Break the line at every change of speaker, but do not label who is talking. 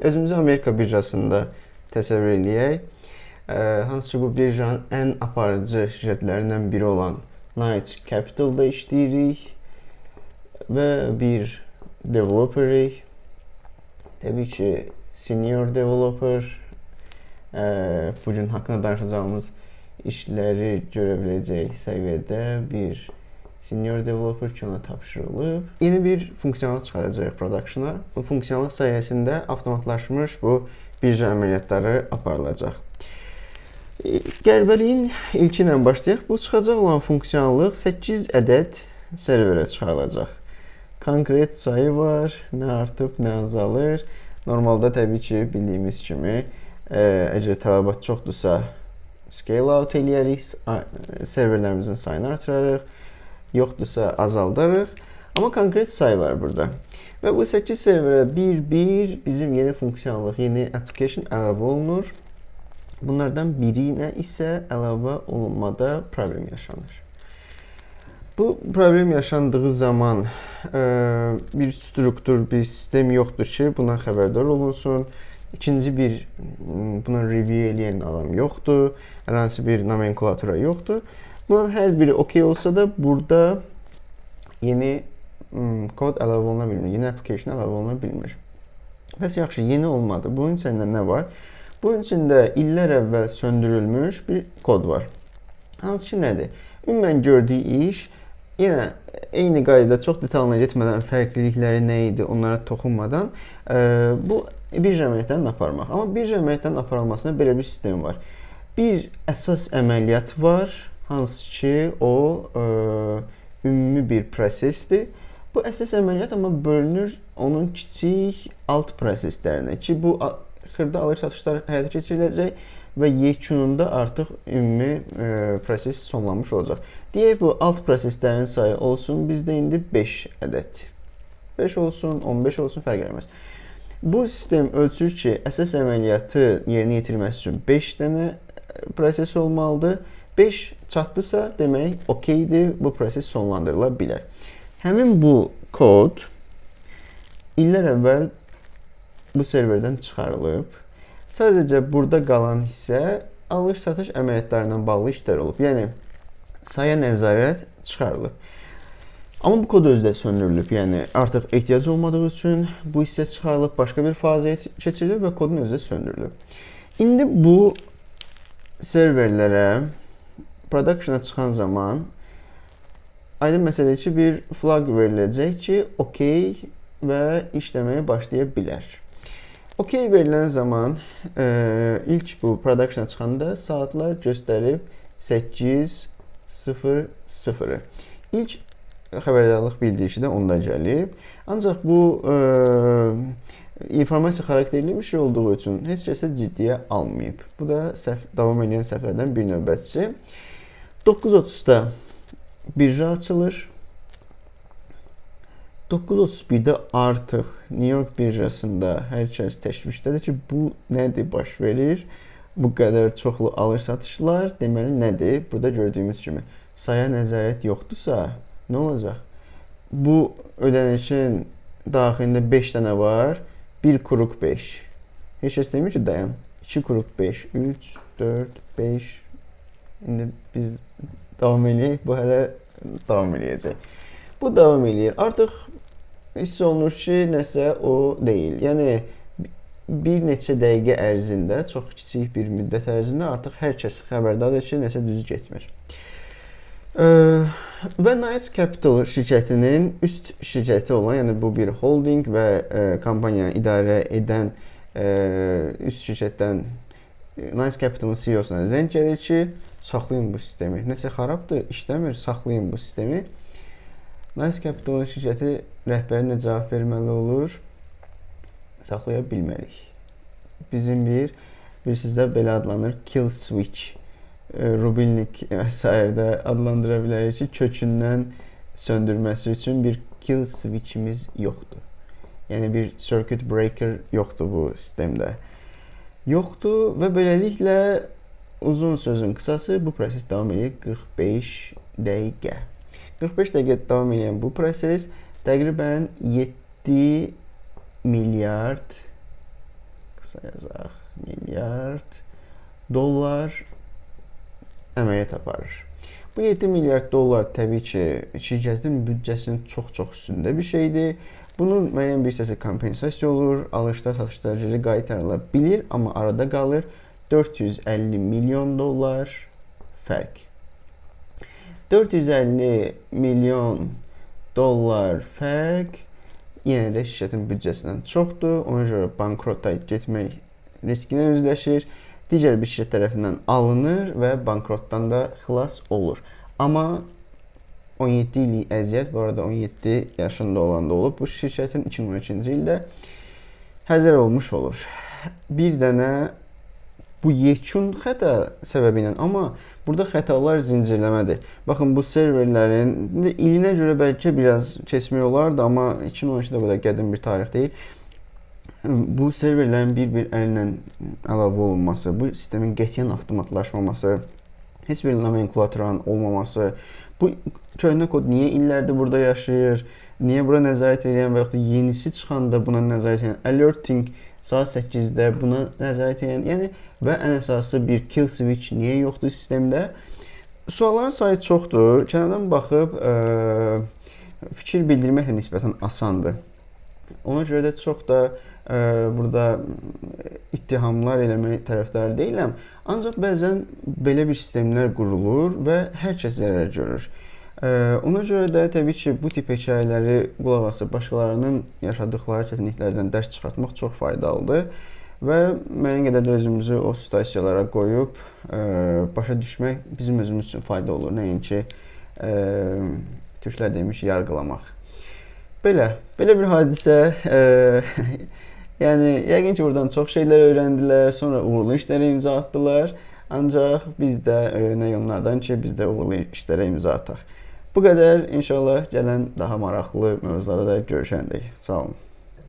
Özümüzü Amerika birjasında təsəvvür eləyək. Hansı ki bu birjanın ən aparıcı şirkətlərindən biri olan Knights Capital-da işləyirik və bir developerik. Təbii ki, senior developer, bu gün haqqında danışacağımız işləri görə biləcək səviyyədə bir senior developer ki, ona tapşırılıb. Yeni bir funksiyonal çıxaracağıq production-a. Bu funksiyonallıq sayəsində avtomatlaşmış bu birja əməliyyatları aparılacaq. Qəribəliyin ilki ilə başlayaq. Bu çıxacaq olan funksiyonallıq 8 ədəd serverə çıxarılacaq. Konkret sayı var, nə artıb, nə azalır. Normalda təbii ki, bildiyimiz kimi, əgər tələbat çoxdursa, scale out eləyərik, serverlərimizin sayını artırarıq, yoxdursa azaldarıq. Amma konkret say var burada. Və bu 8 serverə bir-bir bizim yeni funksiyonallıq, yeni application əlavə olunur. Bunlardan birinə isə əlavə olunmada problem yaşanır. Bu problem yaşandığı zaman bir struktur, bir sistem yoxdur ki, buna xəbərdar olunsun. İkinci bir buna review eləyən adam yoxdur. Hər hansı bir nomenklatura yoxdur. Bunun hər biri okey olsa da burada yeni kod əlavə oluna bilmir, yeni application əlavə oluna bilmir. Bəs yaxşı, yeni olmadı. Bunun içində nə var? Bunun içində illər əvvəl söndürülmüş bir kod var. Hansı ki nədir? Ümumən gördüyü iş yenə eyni qaydada, çox detalına getmədən, fərqlilikləri nə idi, onlara toxunmadan, bu birja əməliyyatlarını aparmaq. Amma birja əməliyyatlarının aparılmasında belə bir sistem var. Bir əsas əməliyyat var, hansı ki o ümumi bir prosesdir. Bu əsas əməliyyat amma bölünür onun kiçik alt proseslərinə ki, bu xırda alış-satışlar həyata keçiriləcək və yekununda artıq ümumi proses sonlanmış olacaq. Deyək bu alt proseslərin sayı olsun bizdə indi 5 ədəd. 5 olsun, 15 olsun, fərq eləməz. Bu sistem ölçür ki, əsas əməliyyatı yerinə yetirməsi üçün 5 dənə proses olmalıdır. 5 çatdısa, demək okeydir, bu proses sonlandırıla bilər. Həmin bu kod illər əvvəl bu serverdən çıxarılıb. Sadəcə burada qalan hissə alış-satış əməliyyatları ilə bağlı işlər olub. Yəni saya nəzarət çıxarılıb. Amma bu kod özü də söndürülüb. Yəni artıq ehtiyac olmadığı üçün bu hissə çıxarılıb, başqa bir fazaya keçirilib və kodun özü də söndürülüb. İndi bu serverlərə production-a çıxan zaman aydın məsələ ki, bir flag veriləcək ki, okey və işləməyə başlaya bilər. Okey verilən zaman ilk bu production-a çıxanda saatlar göstərib 8:00-ı. İlk xəbərdarlıq bildirişi də onda gəlib. Ancaq bu informasiya xarakterli bir şey olduğu üçün heç kəs də ciddiyə almayıb. Bu da səhv, davam edən səhvlərdən bir növbətçisi. 9:30-da birja açılır. 9:31-də artıq New York birjasında hər kəs təşvişdədir ki, bu nədir baş verir? Bu qədər çoxlu alış-satışlar, deməli nədir? Burada gördüyümüz kimi saya nəzarət yoxdursa, nə olacaq? Bu ödənişin daxilində 5 dənə var. 1 kuruq 5. Heç kəs demir ki, dayan. 2 kuruq 5, 3, 4, 5. İndi biz davam eləyək. Bu hələ davam eləyəcək. Bu davam eləyir. Artıq hiss olunur ki, nəsə o deyil. Yəni bir neçə dəqiqə ərzində, çox kiçik bir müddət ərzində artıq hər kəs xəbərdardır ki, nəsə düz getmir. Və Knights Capital şirkətinin üst şirkəti olan, yəni bu bir holding və kompaniyanı idarə edən üst şirkətdən Knights Capitalın CEO-suna zəng gəlir ki, saxlayın bu sistemi. Nəsə xarabdır, işləmir, saxlayın bu sistemi. Knights Capital şirkəti rəhbəri nə cavab verməli olur? Saxlaya bilmərik. Bizim bir bilirsiniz də, belə adlanır kill switch. Rubilnik və sair də adlandıra bilərik ki, kökündən söndürməsi üçün bir kill switchimiz yoxdur. Yəni bir circuit breaker yoxdur bu sistemdə. Yoxdur və beləliklə, uzun sözün qısası, bu proses davam edir 45 dəqiqə. 45 dəqiqə davam edən bu proses təqribən 7 milyard yazaq, milyard dollar əməliyyat aparır. Bu 7 milyard dollar təbii ki, şirkətin büdcəsinin çox-çox üstündə bir şeydir. Bunun müəyyən bir hissəsi kompensasiya olur, alışlar, satışlar geri qaytarıla bilir, amma arada qalır 450 milyon dollar fərq. 450 milyon dollar fərq yenə də şirkətin büdcəsindən çoxdur. Ona görə bankrota getmək riskinə üzləşir. Digər bir şirkət tərəfindən alınır və bankrotdan da xilas olur. Amma 17 illik əziyyət, bu arada 17 yaşında olanda olub, bu şirkətin 2012-ci ildə hədər olmuş olur. Bir dənə bu yekun xəta səbəbi ilə, amma burada xətalar zincirləmədir. Baxın, bu serverlərin ilinə görə bəlkə biraz keçmək olardı, amma 2012-də bu da qədim bir tarix deyil. Bu serverlərin bir-bir əllə əlavə olunması, bu sistemin qətiyyən avtomatlaşmaması, heç bir nomenklaturanın olmaması, bu köhnə kod niyə illərdir burada yaşayır, niyə bura nəzarət edən və yaxud da yenisi çıxanda buna nəzarət edən, alerting saat 8-də buna nəzarət edən, yəni və ən əsası bir kill switch niyə yoxdur sistemdə? Sualların sayı çoxdur. Kənardan baxıb fikir bildirmək də nisbətən asandır. Ona görə də çox da burada ittihamlar eləmək tərəfdarı deyiləm. Ancaq bəzən belə bir sistemlər qurulur və hər kəs zərər görür. Ona görə də təbii ki, bu tip hekayələri qulaq asıb başqalarının yaşadıkları çətinliklərdən dərs çıxartmaq çox faydalıdır və müəyyən qədər də özümüzü o situasiyalara qoyub başa düşmək bizim özümüz üçün fayda olur, nəinki türklər demiş yargılamaq. Belə bir hadisə, yəni yəqin ki, buradan çox şeylər öyrəndilər, sonra uğurlu işlərə imza atdılar. Ancaq biz də öyrənək onlardan ki, biz də uğurlu işlərə imza ataq. Bu qədər. İnşallah gələn daha maraqlı mövzularda da görüşəndək. Sağ olun.